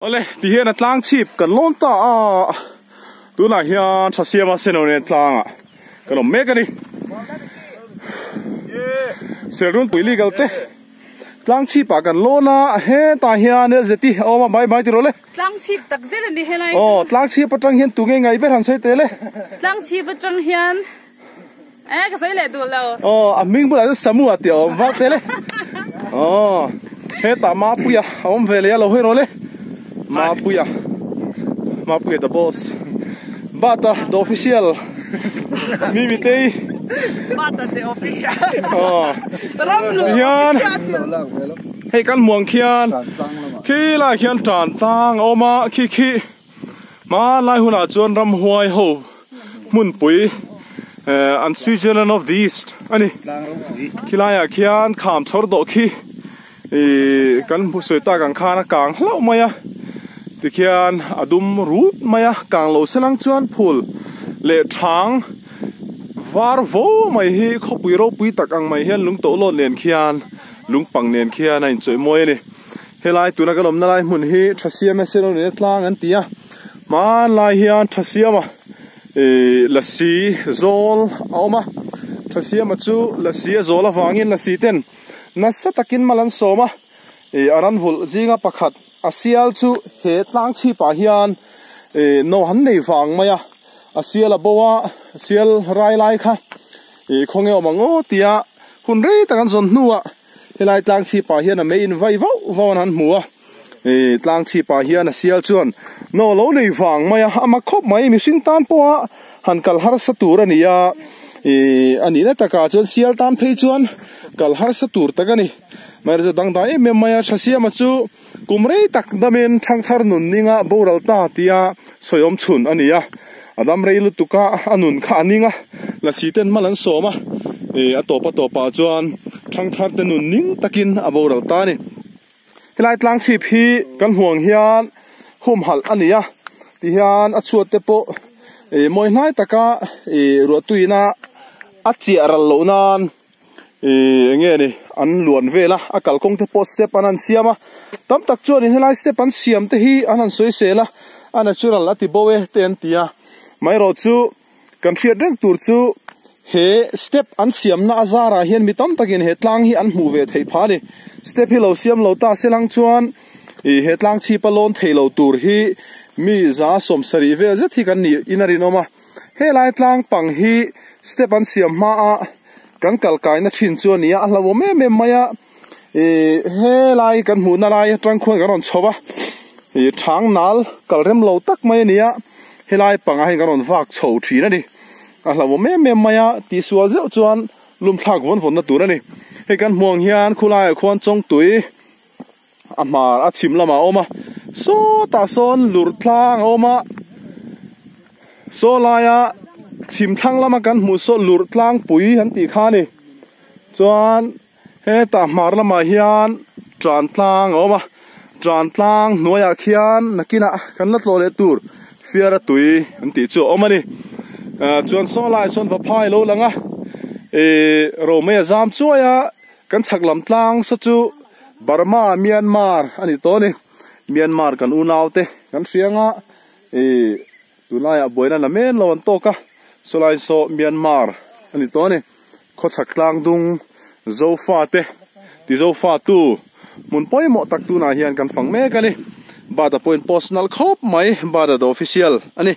Awle, ti hian a tlang chhip kan lawn ta a, tunah hian Thasiama Seno nen tlangah kan awm mek a ni. Serrunpui legal te tlang chhipah kan lawn a, hetah hian LZT a awm a, bye bye ti rawh le. Tlang chhip tak zet a ni helai chu. Aw, tlang chhip atang hian tunge ngai ber han sawi teh le. Tlang chhip atang hian e ka sawi leh duh lo. Aw, a hming bulah chuan Samua tih a awm vak teh le. Aw, hetah Mapuia a awm ve leh a lo hawi rawh le. Mapuia, Mapuia the boss. Bata the official. Mimitei. Bata the official. Aw, hian. Hei kan hmuang khian khi lai khian tan tlang a awm a, khi khi hmanlai hunah chuan ramhuai ho hmunpui eh an Switzerland of the East a ni. Khi laiah khian kham chhawr dawh khi ih kan hmu sawi tak ang khan a kang hlauh mai a, tikhian a dum rut mai a, kang lo se lang chuan phul leh thang var vo mai hi khawpui ropui tak ang mai hian lung tawh lawt nen khian. Lungpang nen khian a inchawih mawi a ni. Helai tuna kan awmna lai hmun hi Thasiama Senone tlang an ti a, hmanlai hian Thasiama ih lasi zawl a awm a, Thasiama chu lasi a zawl avangin lasi ten nasa takin mal an sawm a, ih a ran vulh zinga pakhat a sial chu he tlang chhipah hian ih no han nei vang mai a, a sial a bo a, sial rai lai kha ih khawnge awm ang aw tia. Hun rei tak an zawn hnuah helai tlang chhipah hian a mei in vai vauh vauh an han hmu a, ih tlang chhipah hian a sial chuan naw lo nei vang mai a, a mak khawp mai mihring tan pawha han kal harsa tur a ni a, ih a nihna takah chuan sial tan phei chuan kal harsa tur tak a ni. Mahse dangdai em em mai a, Thasiama chu kum rei tak damin thangthar nun ninga boral ta tia sawi awm chhun a ni a, a dam rei lutuk a, a nun kha a ning a, lasi ten hmal an sawm a, ih a tawp a tawpah chuan thangthar te nun ning takin a boral ta a ni. Helai tlang chhip hi kan huang hian humhalh a ni a, tihian a chhuat te pawh ih mawi hnai taka ih ruahtuina a chiah ral loh nan. Ih eng nge ni an luan vel a a kalkawng te pawh step an han siam a tam tak chuanin helai step an siam te hi an han sawi sel a a natural a ti bo e te an ti a amaherawh chu kan hriat reng tur chu he step an siamna a zarah hian mi tam takin he tlang hi an hmuh ve theih phah a ni step hi lo siam lo ta se lang chuan ih he tlang chhipa lawn thei lo tur hi mi za sawmsarih vel zet hi kan nih in a rinawm a. Helai tlang pang hi step an siam hma a kan kal kaina thin chu a ni a, a hlauhawm em em mai a, ih helai kan hmuhna lai atang khuan kan rawn chho a, ih thang nal kal rem lo tak mai a ni a, helai pangah hian kan rawn vak chho thin a ni, a hlauhawm em em mai a, tihsual zeuh chuan lum thlak vawn vawn na tur a ni, hei kan hmuh ang hian khulaiah khuan chawngtui a hmar a chhim lamah a awm a, sawtah sawn lurh tlang a awm a. Saw laia chhim thlang lama kan hmuh saw lurh tlangpui an tih kha a ni. Chuan hetah hmar lamah hian tan tlang a awm a, tan tlang hnuaiah khian nakinah kan la tlawh leh tur fiara tui an tih chu a awm a ni. Chuan saw laiah sawn vaphai a lo lang a, ih romei a zam chuai a, kan chhak lam tlang saw chu Burma, Myanmar a ni tawh a ni. Myanmar kan unaute kan hria ang a. Ih tunlaiah buaina la men lo an tawk a, sawlai saw Myanmar a ni tawh a ni. Khawchhak tlang dung Zofa te ti Zofa tu hmun pawimawh tak tunah hian kan fang mek a ni. Bata pawhin post nalh khawp mai, Bata the official a ni.